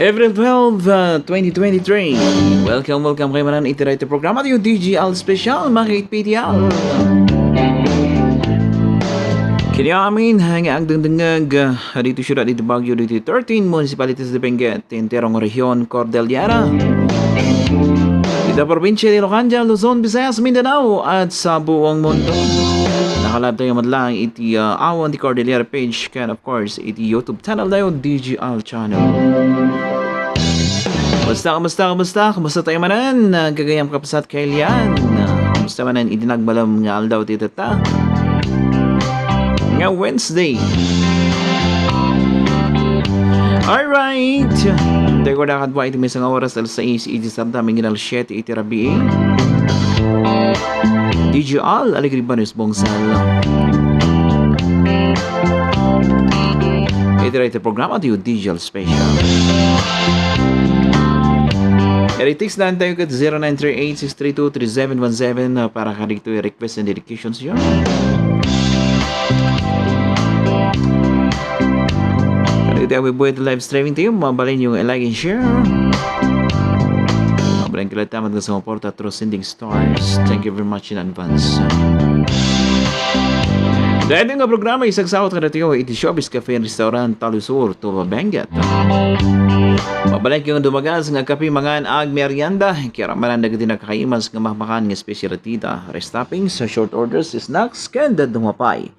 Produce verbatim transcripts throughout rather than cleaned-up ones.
April twelve, uh, twenty twenty-three. Welcome, welcome kayo manen iti daytoy programa tayo, D G L Special, mga ka-P T L. Kini amin, nga agdengdengngeg, uh, dito siyudad, dito Baguio, dito thirteen municipalities de Benguet, entero nga rehiyon, Cordillera. Dito probinsya de Locandia, Luzon, Visayas, Mindanao, at sa buong mundo. Naka-live tayo man lang iti, uh, awan ti Cordillera page, ken of course, iti YouTube channel tayo, D G L channel. Kumusta, kumusta, kumusta? Kumusta tayo manen? Ah, gagayam kapsat kailian. Ah, kumusta manen iti nagbalem nga aldaw ti tatta? Nga Wednesday. Alright. Tayo ko na kadwa iti maysa nga oras, alas sais iti sardam, inggana alas siete iti rabii. D G L, Alegre Banes Bongsal. Iti daytoy programa tayo, D G L Special. Iti text line tayo ket zero nine three eight six three two three seven one seven, ah, para kadagitoy request and dedications yo. Kadagitoy awi buhay live streaming tayo, mabalin yung like and share. Mabalin kayo lahat tamat nga sumuporta through sending stars. Thank you very much in advance. Daytoy nga programa, isagsaot kadatayo iti Showbiz Cafe and Restaurant, Talisur, Tuba, Benguet. Mabalin kayo dumagas nga kape, mangan, agmerienda. Kaya ramanan dagiti nakakaimas nga mahmakan nga specialty da. Rice toppings, short orders, snacks, ken dadduma pay.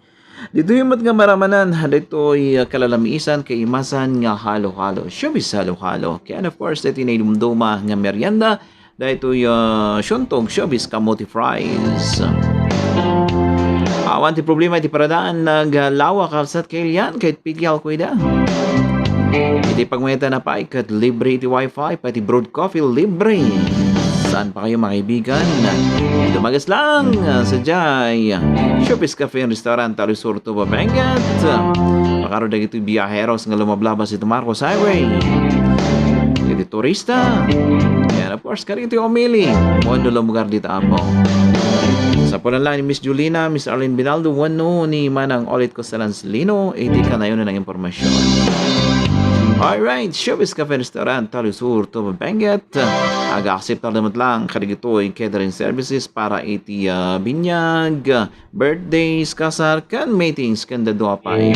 Ditoy met nga maramanan, daytoy, ah, kalalamisan, kaimasan nga halo-halo. Showbiz halo-halo. Ken of course, daytoy naidumduma nga merienda, daytoy, ah, Siontog Showbiz Kamote Fries. Awan ti problema iti paradaan, naglawa kalsat kailian, ket pigyaw ko ida. Iti pagmayatan na pay, ket libre iti wifi, pati brewed coffee libre. Saan pa kayo, mga kaibigan? Dumagas lang, ah, sadiay Showbiz Cafe and Restaurant, Talisur, Tuba, Benguet. Makaro dagitoy biyaheros nga lumablabas iti Marcos Highway. Iti turista. And of course, kadagitoy umili. Mondo lumugar dita Apo. Sa pulan lang ni Miss Julina, Miss Arlene Binaldo, wenno ni Manang Olit Costalan Lino, iti kanayon nga impormasyon. Alright, Showbiz Cafe Restaurant, Talisur, Tuba, Benguet. Aga-akseptar da met lang kadagitoy catering services para iti, ah, binyag, birthdays, kasar, ken meetings, ken dadduma pay.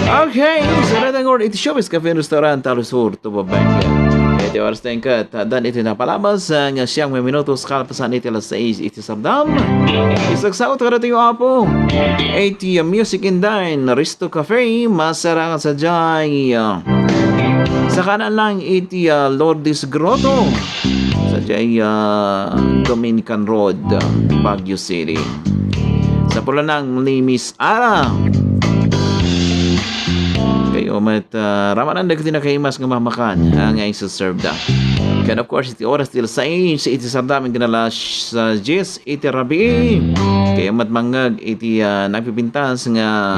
Okay, so, daytoy nga iti Showbiz Cafe Restaurant, Talisur, Tuba, Benguet. Iti oras tayo ket, ah, dan iti napalabas, ah, nga siyam nga minutos kalpasan iti alas sais iti sardam. Isagsaot kadatayo, Apo. Iti, ah, Music and Dine Resto Cafe, masarangan sadiay, ah, sakanan lang iti, ah, Lourdes Grotto. Sadiay, ah, Dominican Road, Baguio City. Sa pulan lang ni Miss Ara. Kayo met, ah, ramanan dagiti nakaimas nga mamakan, ah, nga isuserve da. Ken of course, iti oras ti alas sais iti sardam, inggana alas, ah, dies iti rabii. Kayo met mangngeg iti, ah, nagpipintas nga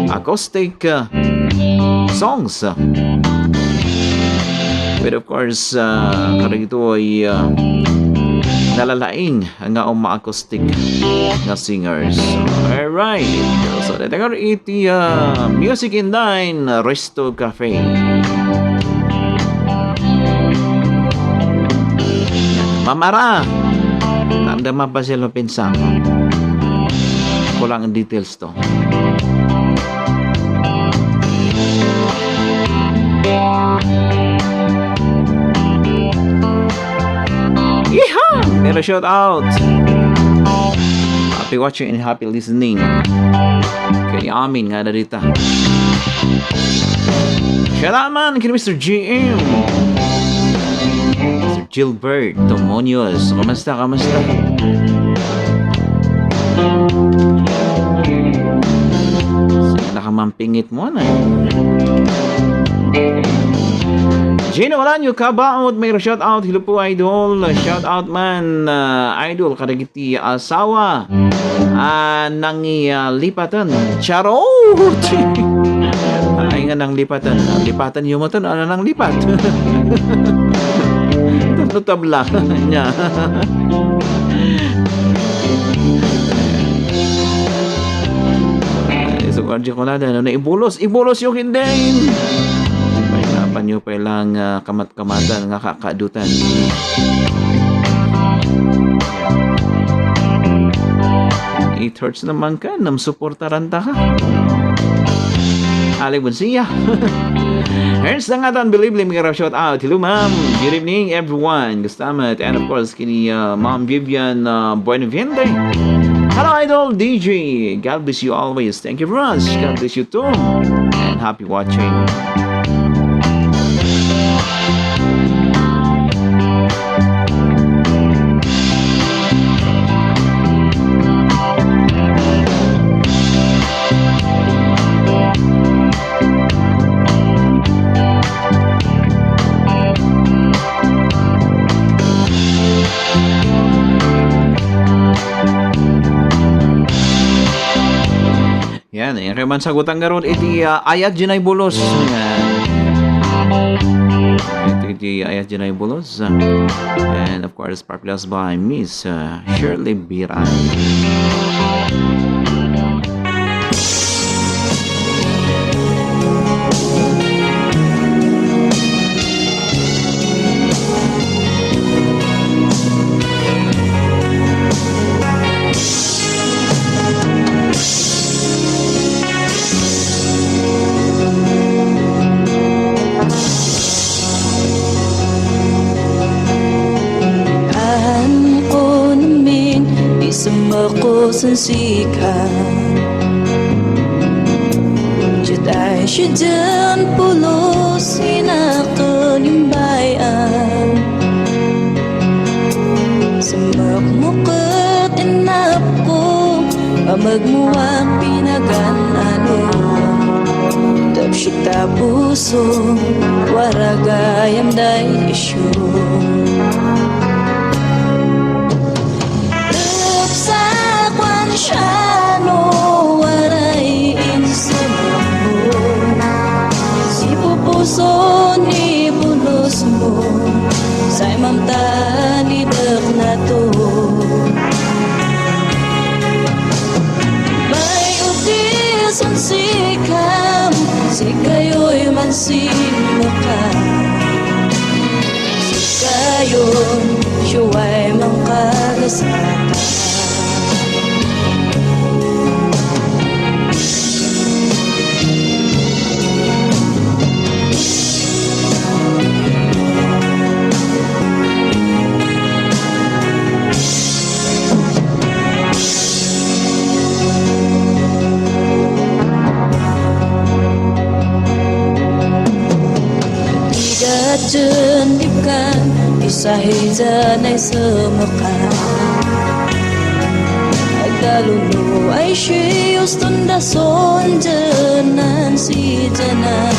acoustic, ah, songs. With of course, ah, kadagitoy, ah, nalalaing nga umma-acoustic nga singers. Alright. So, daytoy iti, ah, Music and Dine Resto Cafe. Ma'am Ara, tanda mapasil mapinsang. Kulang ang details to. Yeehaw! Mero shout out. Happy watching and happy listening. Kay amin nga na dita. Shout out man kay Mister G M. Mister Gilbert Tomonios. Kamusta, kamusta? Saan ka man pingit mo na? Gino Olanio Kabaot, may shout out. Hello po, idol. Shout out man, ah, idol, kadagiti asawa. Ah, nangi, ah, lipaten. Charot! Ay nga nang lipaten. Lipaten yung mo to, ano nang lipat? Tapno tabla niya. Ay, so, Arjo Colada, ano, naibulos? Ibulos yung hindi. May napa Nyo pay lang, ah, kamat-kamatan nga kakadutan. It hurts naman ka, nam suportaran ta ka. Alay, Bonsia. Here's the ngatan, believe me, shout out. Hello, ma'am. Good evening, everyone. Gustamat. And of course, kini, uh, Ma'am Vivian, uh, Buenaviente. Hello, Idol D J. God bless you always. Thank you, Ross. God bless you too. And happy watching. Yan, yan kayo man sagutan garud iti, ah, ayat dinay bulos. Yan. Iti, iti ayat dinay bulos. And of course, popular by Miss, uh, Shirley Biran. Ahan ko namin, isumako sen sika. Diat ay siya dian pulos inakalimbay-an. Summakmo ket inapko, pamagmuak pinagan-ano. Tapsita puso, waragayam day isyu. Tapsa kuan siya no waray insummakmo. Sipupuso ni bulos mo, say mamta ni dek na to. May utis on sikam, sikayoy mansinuka. Sikayon, siya ay mangkagasata. Igat dian dipkan, isahidan ay sumaka. Agdaluno ay siyos ton dason dianan si Diana.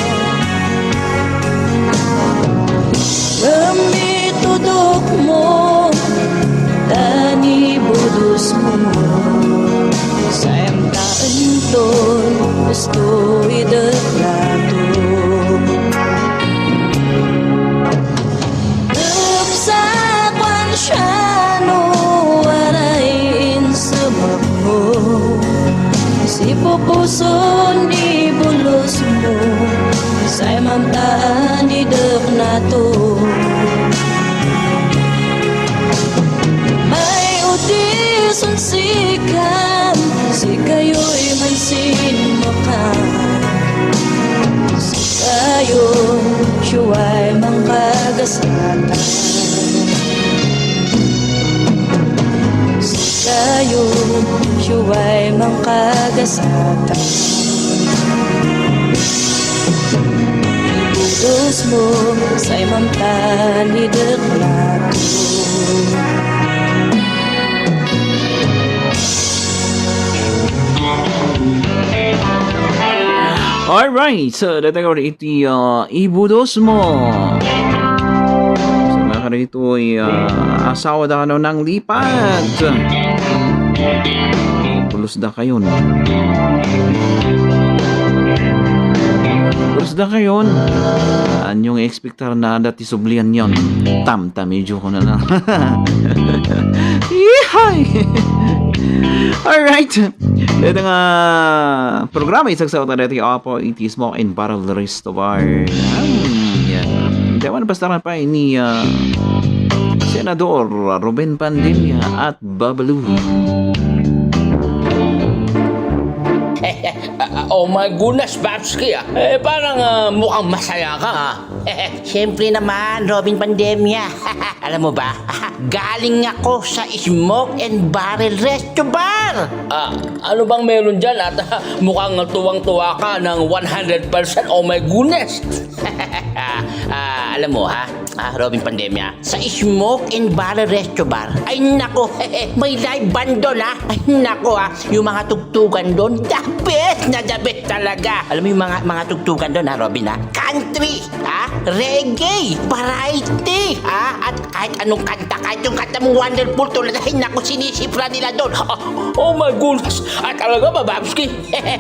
Ngem itudok mo, ta ni budos mo, sayam ta enton, gusto idek lato. Tapsa kuan siya no waray insummakmo. Sipupuso ni bulos mo, say mamta ni dek na to. May utis on sikam, sikayoy mansinuka. Sikayon, siya ay mangkagasata. Sikayon, siya ay mangkagasata. Ibudos mo, say mamta ni dek lato. Alright, so dayta gawid iti, uh, ibudos mo. So, nga kadagitoy, uh, asawa da kano nanglipat. Pulos da kayon. Pulos da kayon. Anyong expectar na dati sublian yon. Tam, tam, medyo ko na na. Yehey! Alright. Ito nga programa, isagsaw tayo dati, Apo, iti Smoke and Barrel Resto Bar. Hmm, yeah. Diay manen, pastaran pay ni, ah, Senador Robin Pandemia at Babalu. Ah, ah, oh my goodness, Babski, ah. Eh, parang, ah, mukhang masaya ka, ah. Siyempre naman, Robin Pandemia. Alam mo ba, galing ako sa Smoke and Barrel Resto Bar. Ah, ano bang meron dyan? At, ah, mukhang tuwang-tuwa ka ng one hundred percent. Oh my goodness. Ah, alam mo, ha? Ah, Robin Pandemia, sa Smoke and Barrel Resto Bar, ay nako, may live band doon, ha? Ay nako, ha? Yung mga tugtugan doon, the best na the best talaga. Alam mo yung mga, mga tugtugan doon, ha, Robin, ha? Country, ha? Reggae, variety, ha? At kahit anong kanta, kahit yung kanta mong Wonderful Tonight, ay nako, sinisipra nila doon. Oh, oh my goodness. Ah, talaga ba, Babski?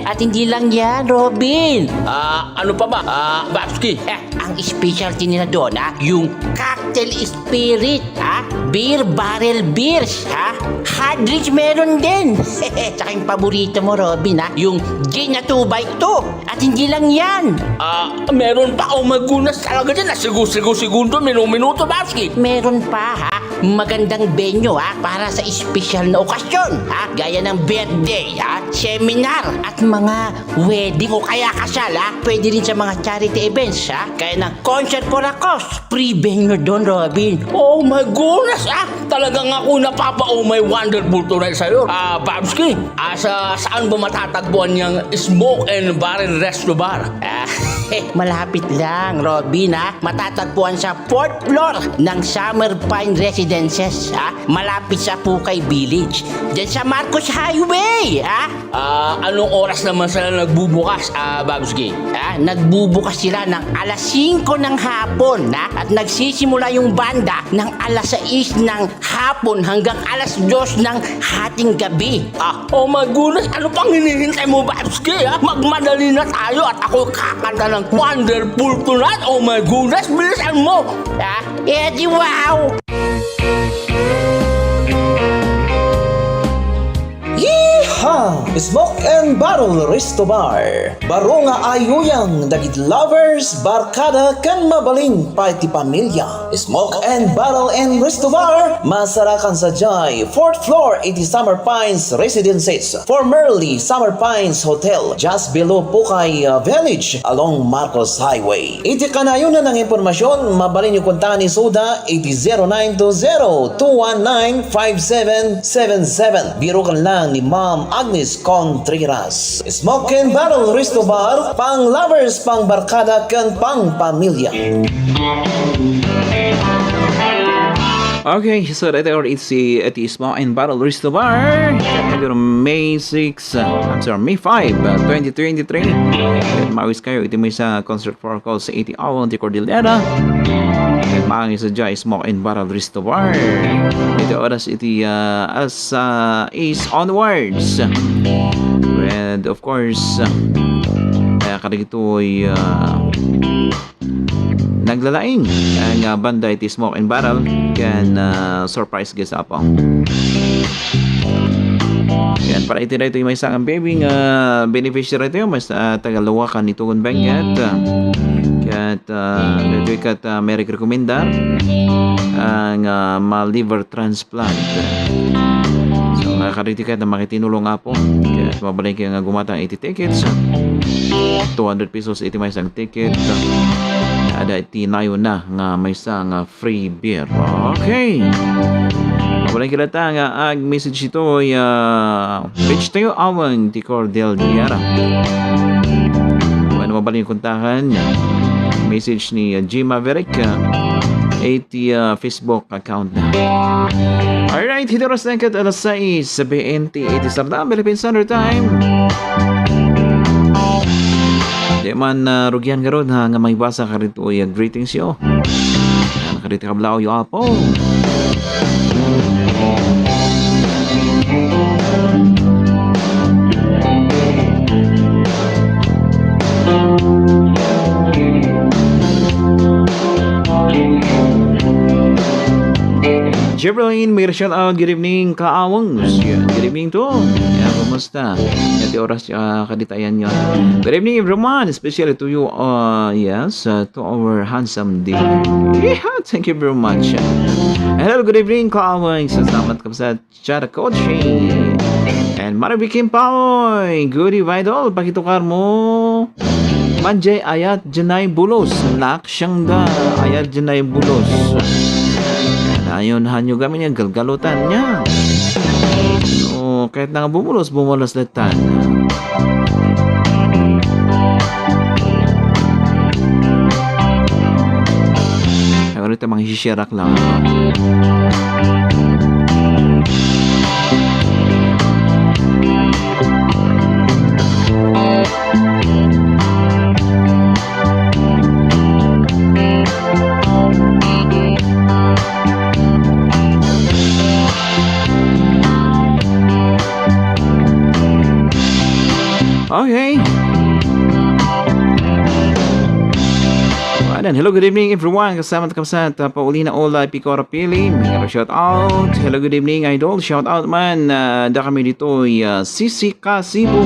At hindi lang yan, Robin. Ah, ano pa ba? Ah, Babski. Ang specialty nila doon, ha? Yung cocktail spirit, ha? Beer barrel beers, ha? Hard drinks meron din. Tsaka yung paborito mo, Robin, ha? Yung gin na two by two. At hindi lang yan. Ah, meron pa. Oh my goodness, talaga dyan. Nasigo-sigo-segundo, minu-minuto, Babski. Meron pa, ha? Magandang venue, ha? Para sa espesyal na okasyon, ha? Gaya ng birthday, ha? Seminar, at mga wedding o kaya kasal, ha? Pwede rin sa mga charity events, ha? Kaya ng concert for a cause. Free venue doon, Robin. Oh my goodness, ah! Talagang ako napapa-oh my wonderful tonight sa'yo. Ah, Babski, ah, sa, saan ba matatagpuan yung Smoke and Barrel Resto Bar? Ah, malapit lang, Robin, ha? Matatagpuan sa fourth floor ng Summer Pine Residences, ha? Malapit sa Pukay Village. Diyan sa Marcos Highway, ha? Ah, anong oras naman sila nagbubukas, ah, Babski? Ah, nagbubukas sila ng alas singko ng hapon, ha? At nagsisimula yung banda ng alas sais ng hapon hanggang alas dos ng hating gabi. Ah, oh my goodness, ano pang hinihintay mo, Babski, ha? Magmadali na tayo at ako kakanta ng Wonderful Tonight. Oh my goodness, bilisan mo. Ah, eh, di wow! Yeehaw! Smoke and Barrel Resto Bar. Baro nga ayuyang dagiti lovers, barkada, ken mabalin pay ti pamilya. Smoke and Barrel and Resto Bar, masarakan sadiay fourth floor iti Summer Pines Residences, formerly Summer Pines Hotel, just below Pukay, uh, Village, along Marcos Highway. Iti kanayon nga impormasyon, mabalinyo kontaken isu da iti zero nine two zero two one nine five seven seven seven. Biroken lang ni Ma'am Agnes Contreras. Smoke and Barrel Resto Bar, pang lovers, pang barkada, ken pang pamilya. Okay, so that are it's the, it is Smoke and Barrel Resto Bar. May six, uh, I'm sorry, May five, uh, twenty twenty-three. Ket maawis kayo iti maysa concert for calls sa iti Awang ti Cordillera. Ket maangis sadiay Smoke and Barrel Resto Bar. Iti oras iti, uh, as, uh, is onwards. And of course, uh, kaya kadagitoy, uh, naglalaing nga banda iti Smoke and Barrel ken, ah, Surprise Gestapo. Yan, para iti daytoy maysa nga baby nga beneficiary tayo, mas, ah, taga Lawakan ni Tugon Benguet. Ket, ah, daytoy ket, ah, may rekomendar, ah, nga ma-liver transplant. So, nga kadagitoy ket makitinulong, Apo. Ket mabalin kayo nga gumatang iti tickets. Two hundred pesos iti maysa nga ticket. Ada iti nayon na nga maysa nga free beer. Okay. Mabalin kayo ta nga ag-message ito, ah, page tayo, Awang ti Cordillera. Wen, mabalin kontaken. Message ni, ah, Jim Maverick, ah, iti, ah, Facebook account na. Alright, iti oras na ket alas sais bente iti Sardam, Philippine Standard Time. Di man, ah, rugian garud, ha, nga maibasa kadagitoy, ah, greetings yo. Yan, kadagitoy kablaw yo, Apo. Jeffrelyn, may shout out. Good evening, Kaawang. Good evening to. Yan, Kumusta? Iti oras, ah, kadita ayan yon. Good evening, everyone, especially to you, uh, yes, uh, to our handsome D J. Yeah, thank you very much. Hello, good evening, kaaway. Salamat, kabsat. Chara Kochi. And Marivic Kimpaoy, good evening, idol. Pakitukar mo. Manjay ayat jenay bulos. Nak siyang da. Ayat jenay bulos. Ayon, hanyo kami niya, galgalutan niya. O, kahit na nga bumulos, bumulos letan. Ay, wala tayo mga sisirak lang. Okay. Ayan. Hello, good evening, everyone. Kasama ta, kasama ta, Paulina Ola, Picora Pili. May shout out. Hello, good evening, idol. Shout out man. Ah, da kami ditoy, ah, Sisi Kasibo.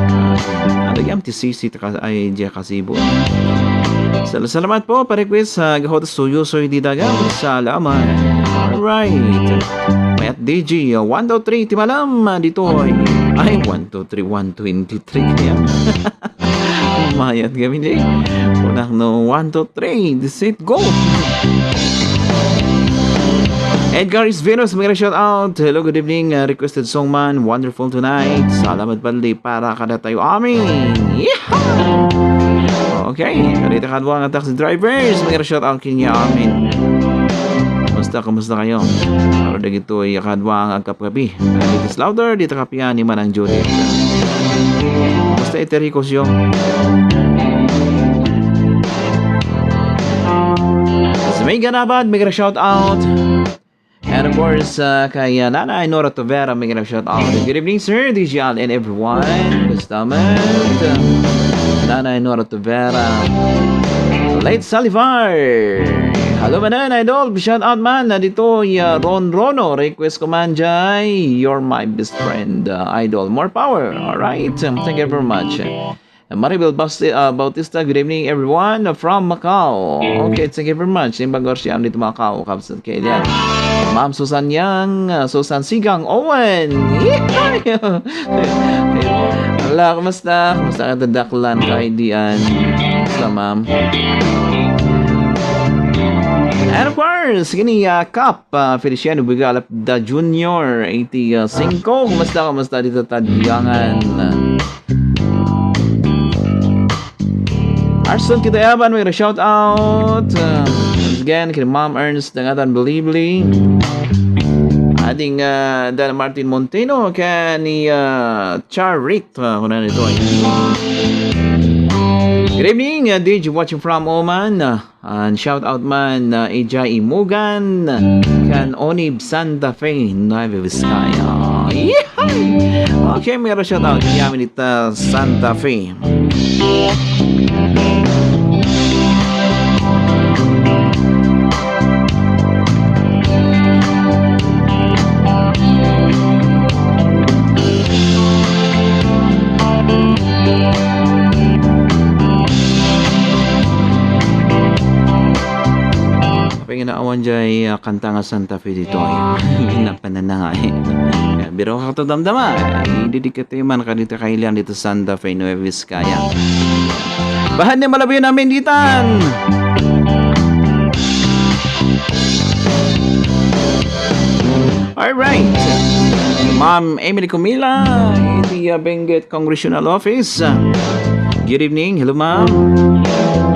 Ah, ano yan? Ti Sisi ta Ka-, ay, Dia Kasibo. Sal-, salamat po, pa-request sa Gahotas Suyo, Soy Didaga. Salamat. Alright. Mayat D J, ah, one, two, three, Timalam, ah, ditoy. Ay, one, two, three, one twenty-three kaya. Mayat kami di. Kunak no, one, two, three, the set, go! Edgar is Venus, may shout out. Hello, good evening. Uh, requested song man, Wonderful Tonight. Salamat baldi para kada tayo amin. Yeehaw! Okay, kadita kadua nga taxi drivers, may shout out kanya amin. Basta, kumusta kayo? Para dagito ay kadua nga agkapkapi. Dito sa louder, dito kapian ni Manang Judith. Basta iti Rico Sio. Sa may ganabad, may shout out. And of course, uh, kay uh, Nanay Nora Tavera, may shout out. Good evening, sir, D J Al, and everyone. Basta man. Nanay Nora Tavera. Late Salivar. Hello, manan, idol. Shout out man. Nandito, uh, Ron Rono. Request ko man, Jai. You're my best friend, uh, idol. More power. All right. Um, thank you very much. Maribel Basti-, uh, Bautista, good evening, everyone from Macau. Okay, thank you very much. Imbag Garcia, dito Macau. Kapsat kay Lian. Ma'am Susan Yang, uh, Susan Sigang Owen. Yay! Ala, kumusta? Kumusta ka, Daklan, kaidian? Kumusta, ma'am? And of course, kini, uh, Kap, uh, Feliciano Bugalap the Junior, eighty-singko. Kumusta, kumusta dito, Tadyangan? Arson Kitayaban, may shout out. Uh, once again, kay Ma'am Ernest Dangatan Belibli. Ading, uh, Dan Martin Monteno, kay ni, uh, Charit, uh, kuna nito ay. Good evening, uh, D J watching from Oman. Uh, and shout out man, uh, Ijay Imugan, kan Onib Santa Fe, Nueva Vizcaya. Yehey! Okay, may shout out. Yamin ita Santa Fe. Apay nga naawan jay, ah, kanta nga Santa Fe ditoy. Napananangay. Biro ka to damdama. Ididikit tayo man kadito kay Lian dito Santa Fe, Nueva Vizcaya. Bahan ni malabi namin ditan. Alright. Ma'am Emily Comila, iti, uh, Benguet Congressional Office. Good evening. Hello, ma'am.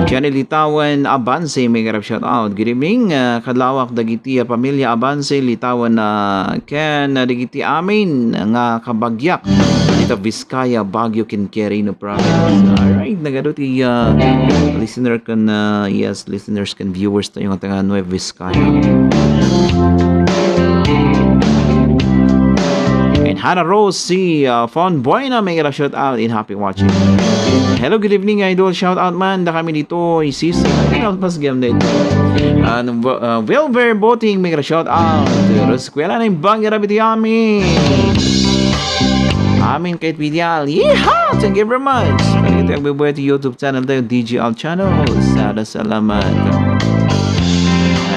Jenny Litawan Abanse, may garap shout out. Good evening. Uh, kadlawak dagiti, uh, pamilya Abanse, Litawan, uh, ken, uh, dagiti amin nga kabagyak. Dita Vizcaya, Baguio, ken Quirino Province. Alright, nagadu ti, uh, listener ken, uh, yes, listeners ken viewers tayo nga taga Nueva Vizcaya. And Hannah Rose, si, uh, Fon Buena, may shout out and happy watching. Hello, good evening, idol. Shout out man, da kami dito, isisi. Ano, mas game na ito. Uh, Wilbur Boting, may shout out. Eskwela na yung bangga na biti amin. Amin kay Pedial. Yeehaw! Thank you very much. Iti agbubuhay ti YouTube channel tayo, D G L Channel. Sada salamat.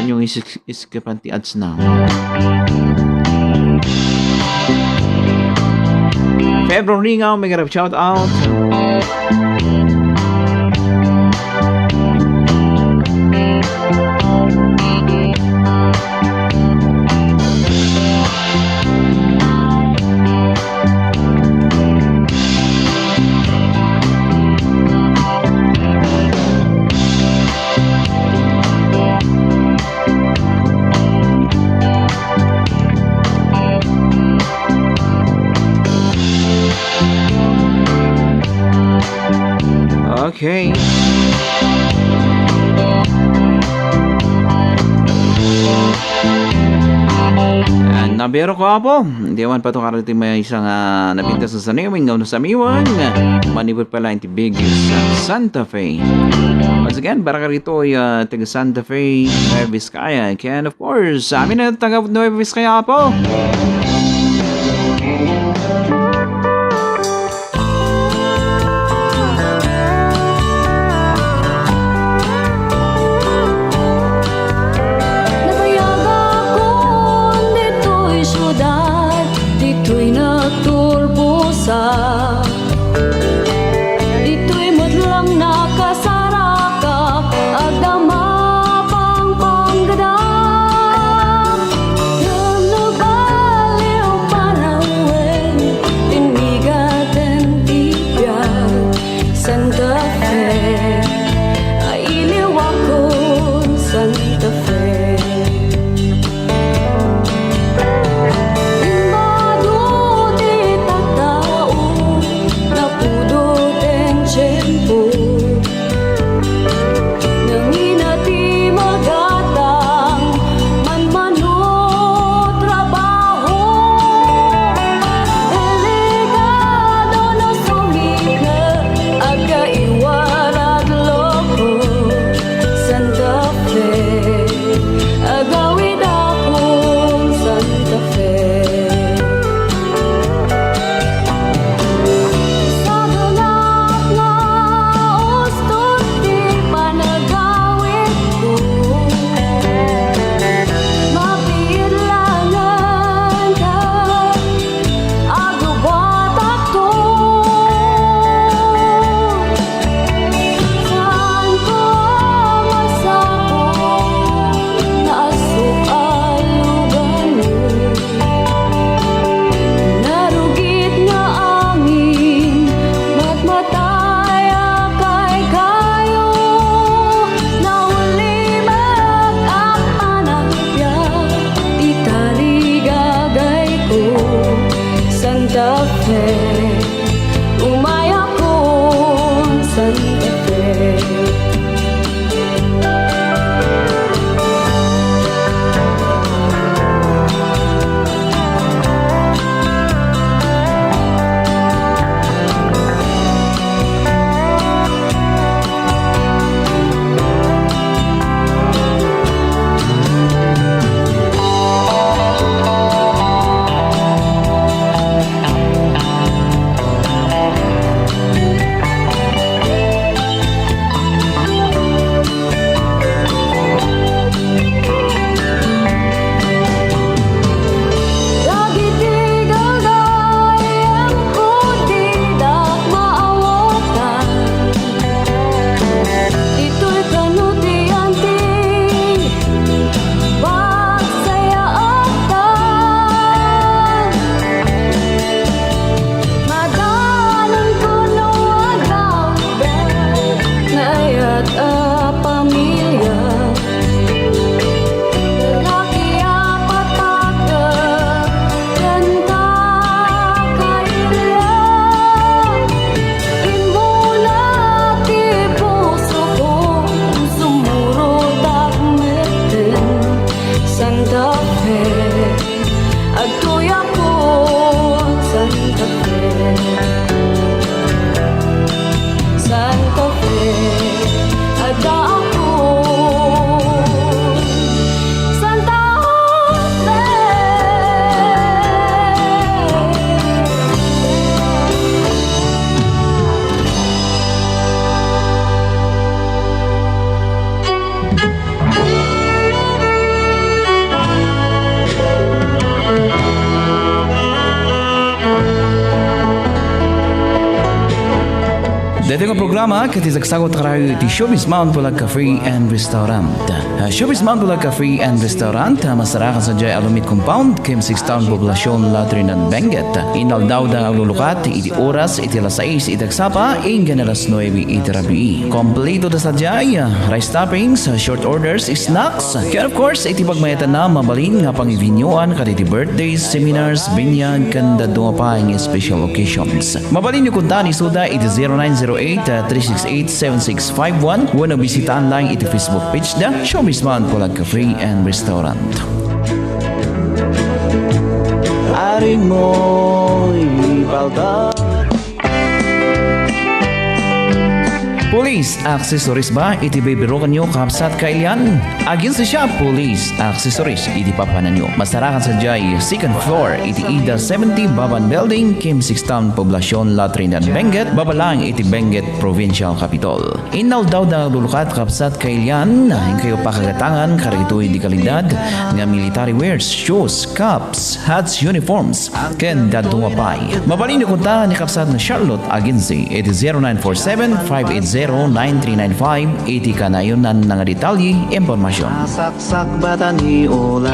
Ano yung isik-, iskapan ti ads na? Pedro Ringaw, mega shout out. Okay. Yan, nabero ko, apo. Di man patukar iti may isang, ah, napintas sa saniwing nga sa miwan. Manipod pala inti Vegas, ah, Santa Fe. Once again, para ka rito, ah, taga Santa Fe, Nueva Vizcaya. And of course, sa amin na taga Nueva Vizcaya, apo. Natayagakon ditoy siudad, ditoy nagturbosak, ditoy met lang nakasaraka, agdama pangpanggada. Ken no bali Daytoy nga programa ket isagsagut kanayo iti Showbiz Mount Bulag Cafe and Restaurant. Ah, Showbiz Mount Bulag Cafe and Restaurant, ah, masarakan sadiay Alumiit Compound, Kim Six Town, Poblacion, La Trinidad, Benguet. Inaldaw da nga aglulukat iti oras iti alas sais iti agsapa, inggana alas nuebe iti rabii. Kompleto da sadiay, ah, rice toppings, ah, short orders, snacks, ken of course, iti pagmayatanna, mabalin nga pangivinyoan kadagiti birthdays, seminars, binyag, ken dadduma pay nga special occasions. Mabalinyo kontaen isuda iti zero nine zero eight, three six eight, seven six five one wenno bisitaan lang iti Facebook page da, Showbiz Mount Bulag Cafe and Restaurant. Aring mo ipalta. Police accessories ba iti bibirukanyo, kabsat kailian? Aginsa siya, Police accessories iti papananyo. Masarakan sadiay second floor iti Ida seventy Baban Building, Kim Six Town, Poblacion, La Trinidad, Benguet, baba lang iti Benguet Provincial Capitol. Inaldaw da nga aglulukat, kabsat kailian, inkayo pakagatangan kadagitoy di kalidad nga military wears, shoes, caps, hats, uniforms, ken dadduma pay. Mabalinyo kontaen ni kabsat nga Charlotte Agency iti zero nine four seven, five eight zero, nine three nine five iti kanayon nga detalye, impormasyon. Saksak bata ni Ola.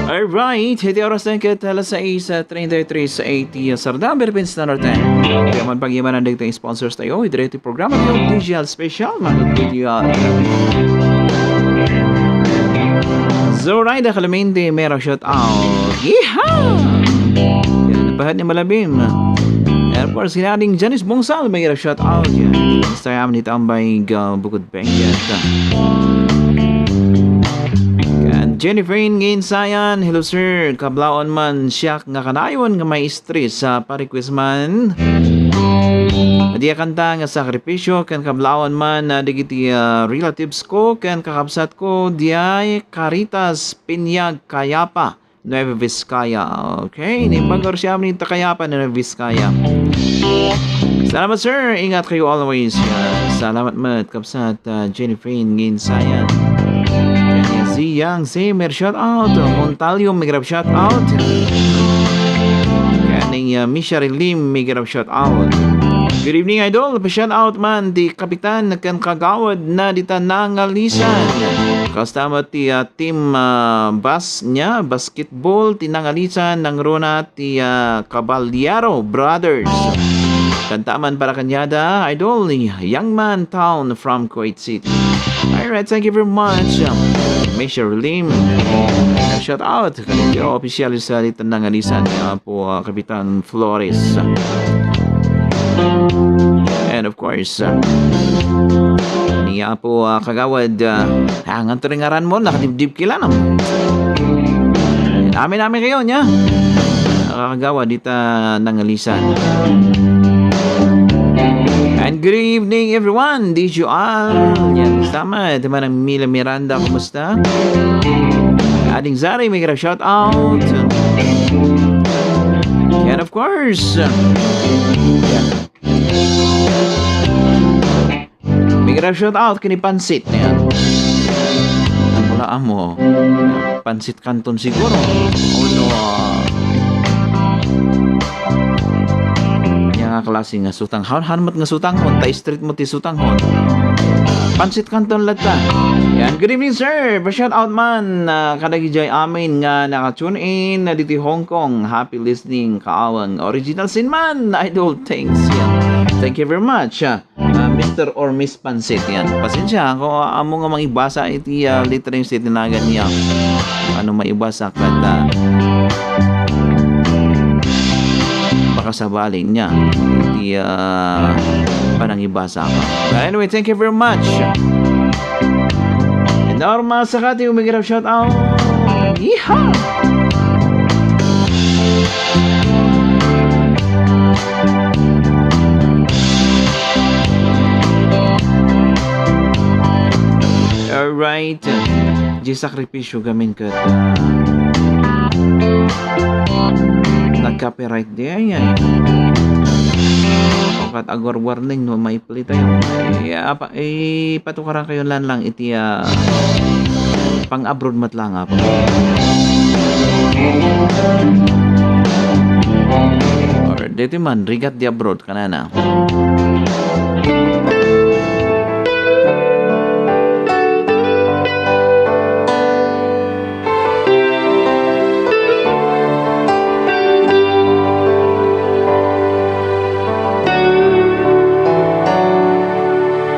Alright, iti oras na ket alas sais, ah, treinta y tres sa iti, ah, Sardam, Philippine Standard Time. Kaya man pag-imanan dito yung sponsors tayo, idire iti programa tayo, D J L Special, Manit Video. Zoraida Clemente, mero shout out. Yeehaw! Yan, napahat ni Malabim. And of course, kinading Janice Bongsal, mero shout out. Yan. Instagram ni Tambay, uh, Bukod Benguet. Kan Jennifer Inginsayan, hello sir, kablaon man siak nga kanayon nga ma-stress sa pa-request man. Diay kanta nga sakripisyo, ken kablaon man, ah, dagiti, ah, relatives ko, ken kakabsat ko, diay Caritas, Piñag, Cayapa. Nueva Vizcaya. Okay, naimbag nga oras amin ita Cayapa, Nueva Vizcaya. Salamat, sir. Ingat kayo always. Yan. Salamat met, kabsat, ah, Jennifer Nginsayan. Yan, yan. Si Yang Zimmer, shout out. Montalium, mega love shout out. Yan, ni, ah, Misha Lim, mega love shout out. Good evening, idol. Pa-shout out man di Kapitan ken Kagawad na dita Nangalisan. Kasta met ti, ah, team, ah, bas-, nia, basketball ti Nangalisan, nangruna ti, ah, Caballero Brothers. Kanta man para kaniada, idol, ni Young Man Town from Kuwait City. Alright, thank you very much, um, Mister Lim. Shout out, kanito official sa dita Nangalisan, ah, po, ah, Kapitan Flores. And of course, ah, ni Apo, ah, Kagawad, ah, ah, nganto rin ngaran mo, nakadibdib kila, no? Amin-amin kayo, nia? Nakakagawa, dita Nangalisan. And good evening, everyone. This you all. Yan, tama. Ito man ang Mila Miranda. Kumusta? Ading Zari, may shout out. And of course, may shout out kini Pansit na yan. Wala mo. Pansit Canton siguro. Oh no. Nia nga klase nga sutanghon. Hanmat nga sutanghon. Ta street mo ti sutanghon. Pansit Canton latta. Yan. Good evening, sir. Pa-shout out man, ah, kadagiti amin nga naka-tune in na diti Hong Kong. Happy listening, Kaawang Original Sin Man. Idol, thanks. Yan. Thank you very much. Ah, ah, Mister or Miss Pansit, yan. Pasensya, kung amo nga mangibasa iti, ah, lettering sa itinagan niya. Ano maibasa kat, ah, pakasabali niya iti, ah, panangibasa ka. But anyway, thank you very much. Norma Sakati, umigira, shout out. Yeehaw! Alright. Di sakripisyo gamin ket, ah, nag-copyright di ay, ay. O kat agwar-warning no maiplay tayo. Eh, apa, eh, patukaran kayo lan lang iti, ah, pang-abroad met lang, apa. Iti man, rigat di abroad, kanana.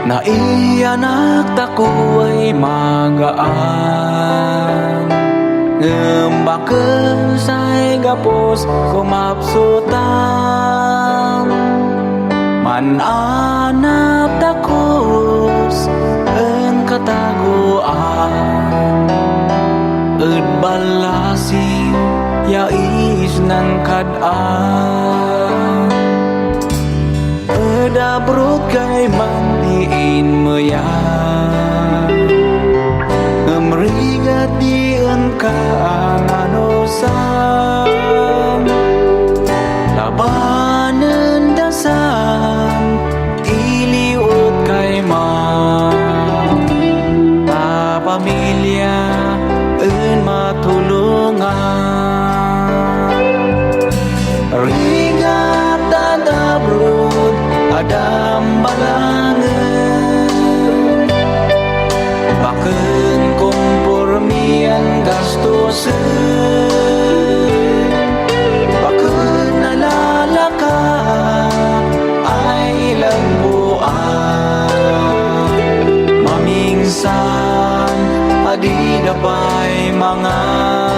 Naiyanak tako ay magaan, ngem baken say gapus kumapsutan. Man-anap takos en katagoan, et ballasiw ya isnan kad-an. Ed abroad kay man ti inmeyat, ngem rigat di enka a manusan. Labanen dasan, iliwet kay man ta pamilia en matulongan. Rigat ta dabrod a dambalangen, baken kompormian gastosen, baken nalalaka ay lagbuan. Mamingsan a dida pay mangan.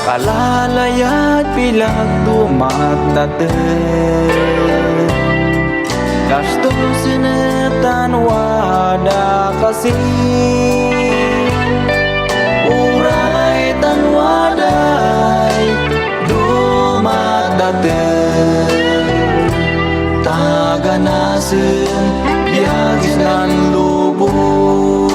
Kalalayat pilagdumat daten, gastosen et tan wada kasi. Uray tan waday dumat daten, ta ganasen biag isnan lubong.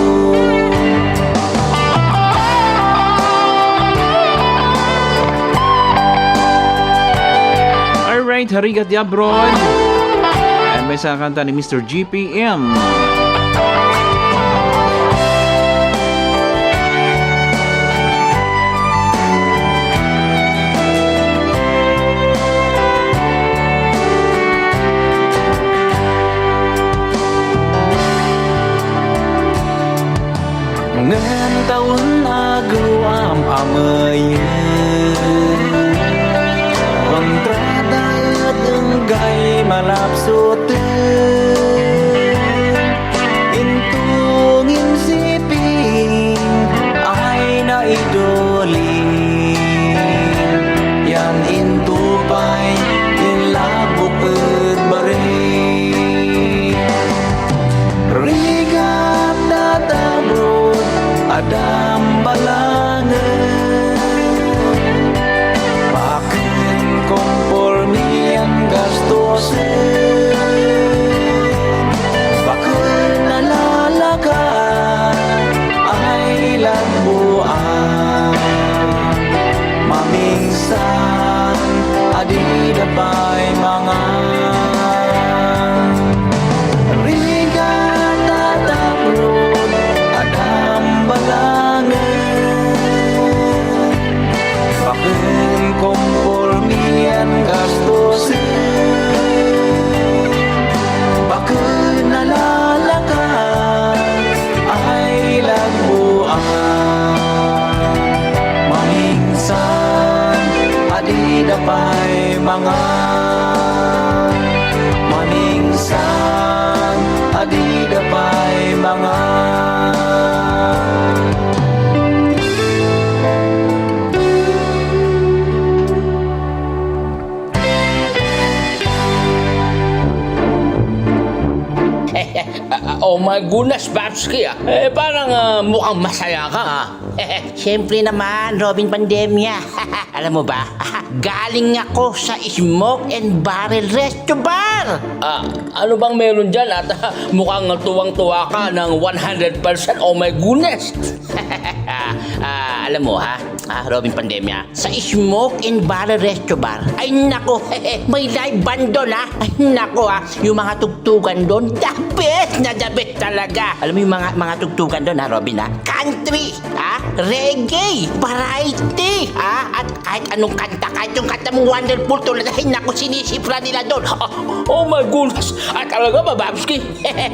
Alright, rigat di abroad. Ayan, maysa a kanta ni Mister G P M. Ngem tawen aguam a meyen, kontrata et enggay malapsuten. Into ngin siping ay naidulin, yan into pay inlabok et barek. Rigat ta dabrod a dambalangen, baken kompormian gastosen, baken nalalaka ay lagbuan. Mamingsan a dida pay mangan. Rigat ta dabrod a dambalangen, baken kompormian gastosen, baken nalalaka ay lagbuan. Mamingsan a dida pay mangan. Mamingsan a dida pay mangan. Oh my goodness, Babski, ah. Eh, parang, ah, mukhang masaya ka, ah. Siyempre naman, Robin Pandemia. Alam mo ba, galing ako sa Smoke and Barrel Resto Bar. Ah, ano bang meron dyan? At, ah, mukhang tuwang-tuwa ka ng one hundred percent. Oh my goodness! Ah, Alam mo, ha? Ah, Robin Pandemia, sa Smoke and Barrel Resto Bar, ay nako, may live band doon, ha? Ay nako, ha? Yung mga tugtugan doon, the best na the best talaga. Alam mo yung mga, mga tugtugan doon, ha, Robin, ha? Country, ha? Reggae, variety, ha? At kahit anong kanta, kahit yung kanta mong Wonderful Tonight, ay nako, sinisipra nila doon. Oh, oh my goodness. Ah, talaga ba, Babski?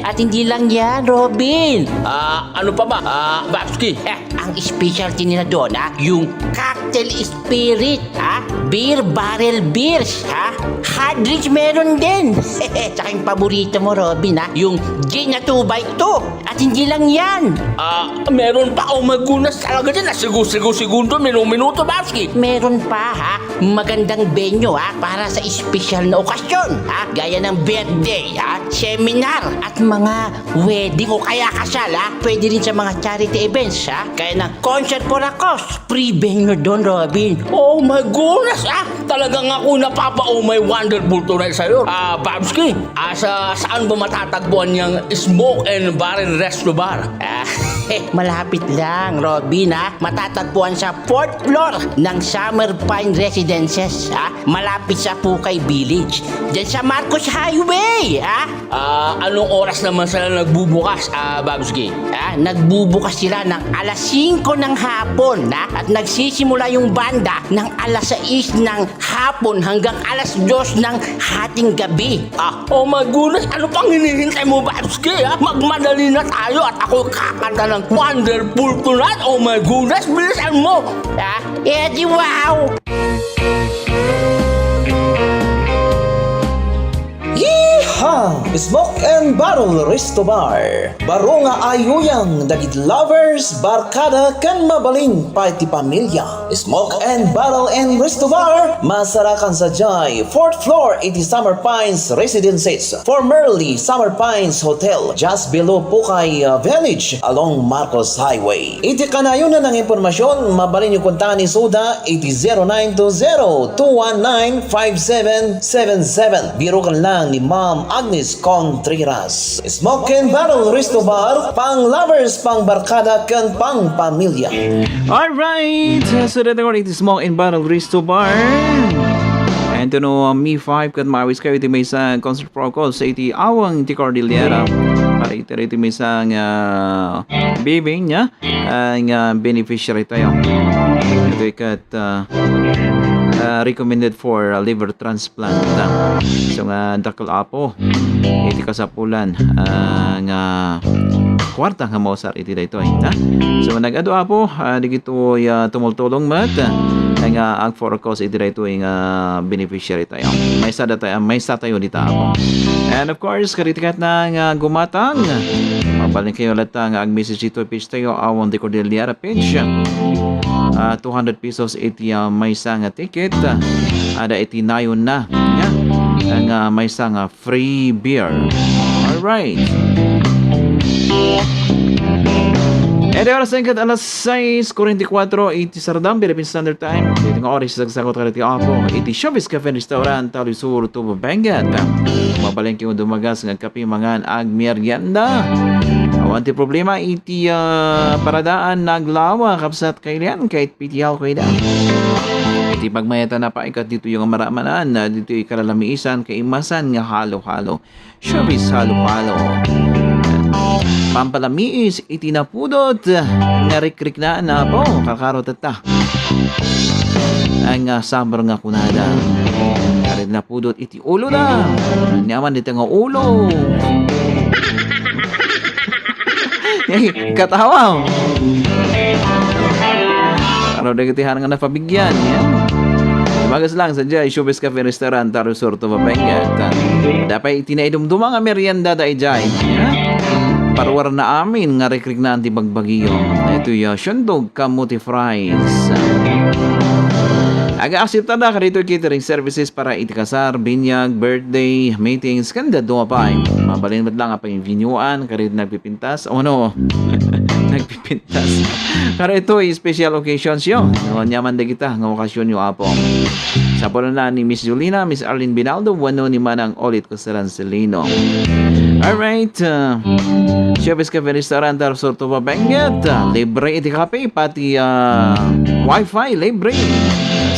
At hindi lang yan, Robin. Ah, ano pa ba? Ah, Babski. Ang specialty nila doon, ha? Yung cocktail spirit, ha? Beer barrel beers, ha? Hard drinks meron din. Tsaka yung paborito mo, Robin, ha? Yung gin na two by two. At hindi lang yan. Ah, meron pa. Oh my goodness, talaga dyan. Nasigo-sigo-segundo, minu-minuto, Babski. Meron pa, ha? Magandang venue, ha? Para sa espesyal na okasyon, ha? Gaya ng birthday, ha? Seminar, at mga wedding o kaya kasal, ha? Pwede rin sa mga charity events, ha? Kaya ng concert for a cause. Free venue doon, Robin. Oh my goodness, ah! Talagang ako napapa-oh my wonderful tonight sa'yo. Ah, Babski, ah, sa, saan ba matatagpuan yung Smoke and Barrel Resto Bar? Ah, malapit lang, Robin, ha? Matatagpuan sa fourth floor ng Summer Pine Residences, ha? Malapit sa Pukay Village. Diyan sa Marcos Highway, ha? Ah, anong oras naman sila nagbubukas, ah, Babski? Ah, nagbubukas sila ng alas singko ng hapon, ha? At nagsisimula yung banda ng alas sais ng hapon hanggang alas dos ng hating gabi. Ah, oh my goodness, ano pang hinihintay mo, Babski, ha? Magmadali na tayo at ako kakanta ng Wonderful Tonight. Oh my goodness, bilisan mo! Ha? Eh, di wow! Yeehaw! Smoke and Barrel Resto Bar. Baro nga ayuyang dagiti lovers, barkada, ken mabalin pay ti pamilya. Smoke and Barrel and Resto Bar, masarakan sadiay fourth floor iti Summer Pines Residences, formerly Summer Pines Hotel, just below Pukay, uh, Village, along Marcos Highway. Iti kanayon nga impormasyon, mabalinyo kontaen isuda iti zero nine two zero two one nine five seven seven seven. Biroken lang ni Ma'am Agnes Contreras. Smoke and Barrel Resto Bar, pang lovers, pang barkada, ken pang pamilya. Alright, so dito ko iti Smoke and Barrel Resto Bar. And to know, uh, Mi five ket maawis kayo iti maysa concert protocol sa iti awang ti Cordillera. Para iti, iti maysa nga, uh, baby niya, uh, nga beneficiary tayo. Ito ikat, uh, uh, recommended for, uh, liver transplant. Uh, so nga, dakkel apo, iti kasapulan, uh, nga kwarta nga mausar iti daytoy, na? So, nag-adu, Apo, ah, digitoy, ah, tumultulong met, ah, nga ag-for a cause iti daytoy nga beneficiary tayo. Maysa da tayo, maysa tayo dita, Apo. And of course, kadagiti ket nga gumatang, mabalin kayo latta nga ag-message ditoy page tayo, awan di Cordillera page. Ah, two hundred pesos iti, ah, maysa nga ticket. Ada iti nayon na. Ya. Nga maysa nga free beer. Alright. Iti oras na ket alas sais kuarenta y kuatro iti sardam, Philippine Standard Time. Iti nga oras, sagsakot ka iti Apo. Iti Showbiz Cafe and Restaurant, Talisur, Tubo, Benguet. Mabalin kayo dumagas nga kape, mangan, agmerienda. Awan ti problema, iti, ah, paradaan, naglawa, kabsat, kailan, kay Piti Alcoy da. Iti pagmayatan na paikat ditoy nga maramanan, ah, ditoy kalalamiisan, kaimasan nga halo-halo. Showbiz halo-halo. Pampalamiis iti napudot nga rikriknaan, Apo, kakaro tatta. Ang, ah, sabar nga kunada. Kari napudot iti ulo na. Nyaman dito nga ulo. Katawa. Ano na iti nga napabigyan, ya? Bagas lang sa Jai Showbiz Cafe Restaurant, Taro Sur, Tuba Benguet. Dapat iti naidumduma nga merienda da ijay, ya? Parwar na amin nga rikriknaan ti bagbagiyo. Ito ya, siundog kamuti fries. Aga-akseptar da kadito catering services para iti kasar, binyag, birthday, meetings, kanda dua pay. Mabalin met lang a pangbinyuan, kadit nagpipintas, o no, nagpipintas. Kadito special occasions yo. No, nyaman da kita, nga okasyon yo, Apo. Sa pulong na ni Miss Julina, Miss Arlene Binaldo, wenno ni Manang Olit Costalan Celino. Alright, uh, Showbiz Cafe Restaurant, Tarsur Tuba Benguet. Uh, libre iti kape, pati uh, wifi, libre.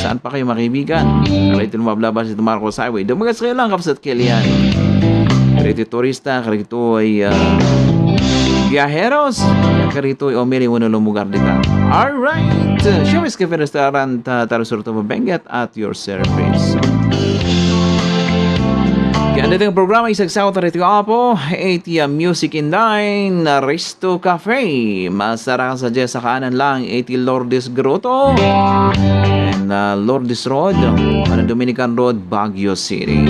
Saan pa kayo, mga kaibigan? Alright, ito mablabas ito Marcos Highway. Dumagas kayo lang, kapsat Kilian. Karito turista, karito ay ah, biyaheros, karito ay umili wenno lumugar dita. Alright! Showbiz Cafe Restaurant, uh, Tarsur Tuba Benguet at your service. Kaya dito ang programa, isagsaw ta rito, Apo, iti uh, Music and Dine, uh, Resto Cafe. Masarakan sa Dios sa kanan lang, iti Lourdes Grotto and uh, Lourdes Road, on Dominican Road, Baguio City.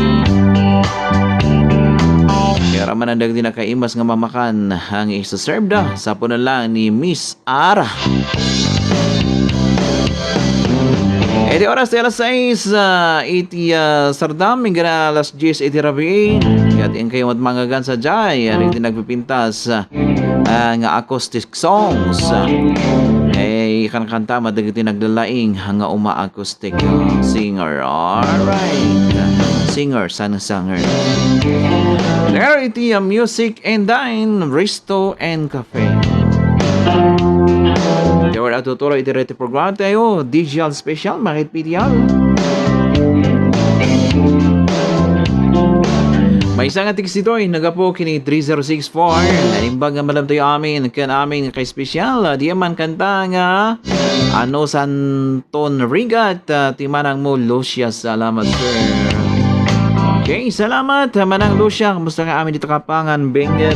Kaya raman ang dagiti nakaimas nga mamakan ang isa-serve da. Sa pulong lang ni Miss Ara. Iti oras ti alas sais, ah, iti ah, sardam, inggana alas diyes iti rabii. Kaya diin kayo matmangagan sa jay, ano iti nagpipintas ah, nga acoustic songs. Eh, kankanta, madagiti naglalaing nga uma acoustic ah, singer. Alright. Singer, sana singer. There iti ah, Music and Dine, Resto and Cafe. There were atutuloy iti rete programa tayo, digital special, makit pitial. Maysa nga text ditoy, nagapu kini three zero six four. Naimbag nga malamtayo amin, ken amin nga kaespesyal, ah, di man kanta nga, ano, Santon Rigat, ah, ti manang mo, Lucia. Salamat, sir. Okay, salamat, ah, Manang Lucia. Kumusta ka amin dito Kapangan, Benguet?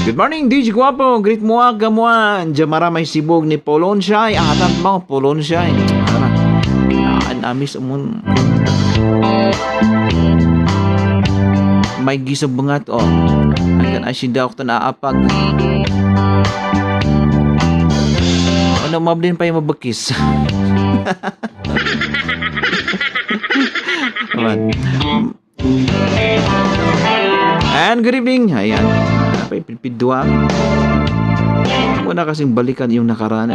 Good morning, D J Guapo. Greet mo ak, gamuan. Diyan maramay sibog ni Polonsiay. Atat mo, Polonsiay. Ara. Naan amis umun. May gisab nga to. Ang kan asin daw ko na apag. Ano, mabdin pa yung mabakis. Aman. And good evening. Ayan. Apay, pidpidwa. Muna kasing balikan yung nakaraan.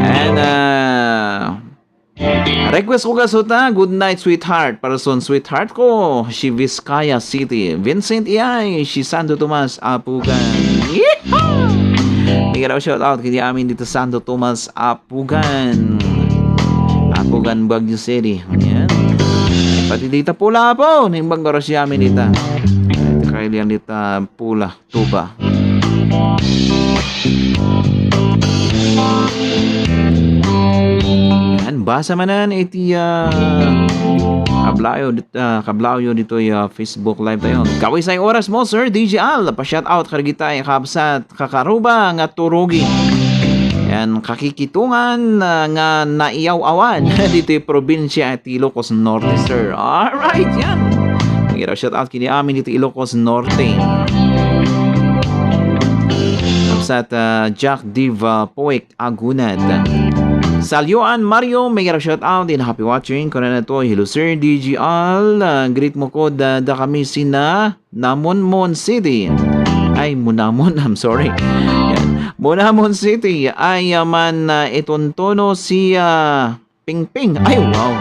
And, uh, request ko kasuta, "Good night, sweetheart." Para son sweetheart ko, si Vizcaya City. Vincent Iay, si Santo Tomas, Apugan. Yeehaw! Bigyan ako shout out kini amin dito, Santo Tomas, Apugan. Apugan, Baguio City. Ayan. Pati dita pula po. Nimbang oras yamin dita. Ito kayo diyan dita pula. Tuba. Yan, basa manan iti ah, kablayo dit, ah, kablayo ditoy ah, Facebook Live tayo. Kawisay oras mo, Sir D J Al. Pa-shout out karigitay kabsat kakaruba nga turugi. Yan, kakikitungan ah, nga naiyaw-awan ditoy probinsya ti Ilocos Norte, sir. Alright, yan. Ngira shout out kini amin dito Ilocos Norte. Sa ta Jack Diva Poek Agunad. Salyoan Mario, may shout out in happy watching. Kuna na to, "Hello, sir, D G Al. Ah, greet mo ko da, da kami sina Namonmon City." Ay, Munamon, I'm sorry. Yan. Munamon City ay ah, man ah, ituntuno si ah, Pingping. Ay, wow.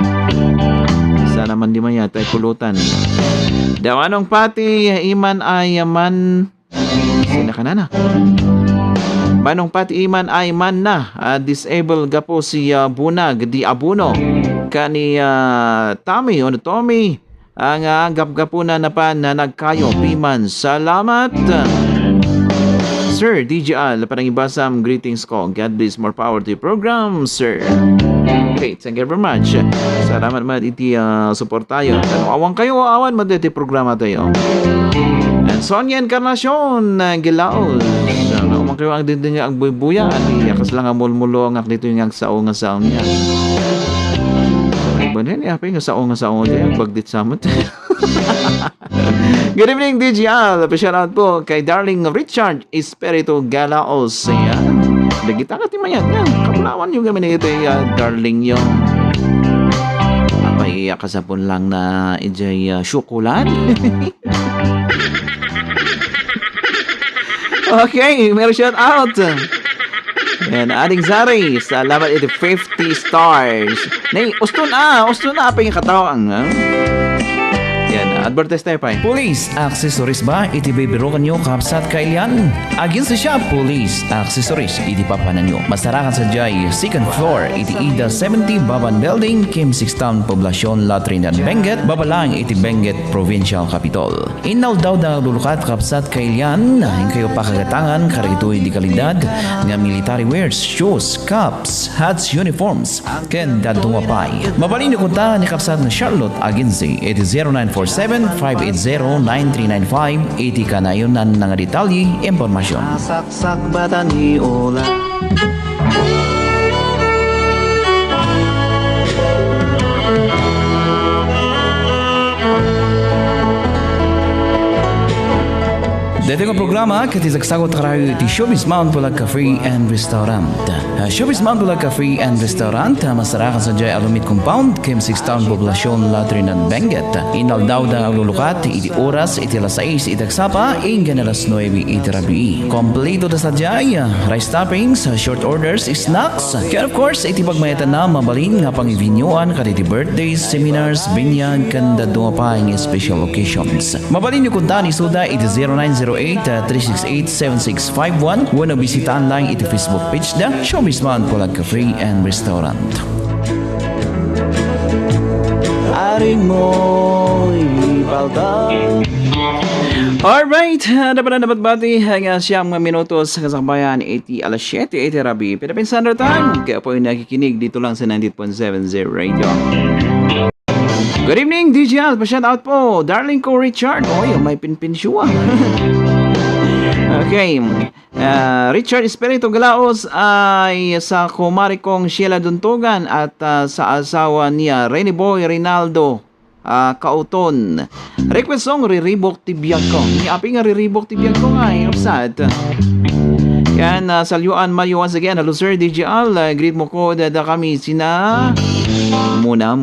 Sana man di man yata ay pulutan. Dawanong pati iman ay man sina kanana. Manong pati iman ay man na ah, disabled gapu si ah, Bunag di Abuno. Kani ah, Tommy, ono Tommy? Ang ah, gapgapuna napan na nagkayo piman. Salamat. Sir D J Al, panangibasam, greetings ko. God bless, more power to your program, sir. Okay, thank you very much. Salamat man iti ah, support tayo. Ano, awan kayo, awan man iti programa tayo. And Sonia Encarnacion, uh, Gilaos. Ano, awan kayo ang dinding nga agbuybuya. Ati, akas lang ang mulmulo ang akdito yung agsao nga sao niya. Ay, ba na yan? Apay nga sao nga sao niya. Bagdit samot. Good evening, D J Al. Special out po kay Darling Richard Espiritu Galaos. Ayan. Dagita ka ti mayat yan. Kapulawan yung gamin ito, uh, darling yung. Apay, kasapon lang na ijay uh, syukulan. Okay, may shout out. Yan, Ading Zari, salamat iti fifty stars. Nay, uston a, uston a, apay nga katawang, ha? Yan, advertise tayo, pay. Police accessories ba iti bibirukanyo, kabsat, kailian? Aginsa siya, Police accessories iti papananyo. Masarakan sadiay second floor iti Ida seventy Baban Building, Kim six Town, Poblacion, La Trinidad, Benguet, baba lang iti Benguet Provincial Capitol. Inaldaw da lulukat, kabsat, kailian, inkayo pakagatangan kadagitoy di kalidad nga military wears, shoes, caps, hats, uniforms, ken dadduma pay. Mabalin kunta ni kabsat nga Charlotte Agency iti zero nine four seven, five eight zero, nine three nine five iti kanayon-na nga detalye, impormasyon. Sakbatan ni Ola. Daytoy nga programa ket isagsagut karayo iti Showbiz Mount Bulag Cafe and Restaurant. Ah, Showbiz Mount Bulag Cafe and Restaurant, ah, masarakan sadiay Alumit Compound, Kim six Town, Poblacion, La Trinidad, Benguet. Inaldaw da aglulukat iti oras iti alas sais iti agsapa, inggana alas nuebe iti rabii. Kompleto da sadiay, ah, rice toppings, ah, short orders, snacks, ken of course, iti pagmayatanna, mabalin nga pangivinyoan kadagiti birthdays, seminars, binyag, ken dadduma pay nga special occasions. Mabalinyo kunta ni Suda iti zero nine zero eight, three six eight, seven six five one wenno bisitaan lang iti Facebook page da, Showbiz Mount Bulag Cafe and Restaurant. Aring mo ipalta. Alright, ah, dapat na dapat bati nga siyam nga minutos kasakbayan iti alas siete iti rabii. Philippine Standard Time. Kaya po yung nakikinig dito lang sa ninety-eight point seven Zero Radio. Good evening, D J Al. Pa-shout out po. Darling ko, Richard. Oy, may pinpinsyo, ah. Okay. Ah, Richard Espiritu Galaos ay sa kumare kong Sheila Duntugan at, ah, sa asawa niya, Rene Boy Rinaldo, ah, Kauton. Request song, Riribok ti Biag Ko. Ni api nga Riribok ti Biag Ko nga, eh, upsat. Yan, ah, Salyuan Mayo once again. Hello, Sir D J Al. Ah, greet mo ko, dada kami, sina Muna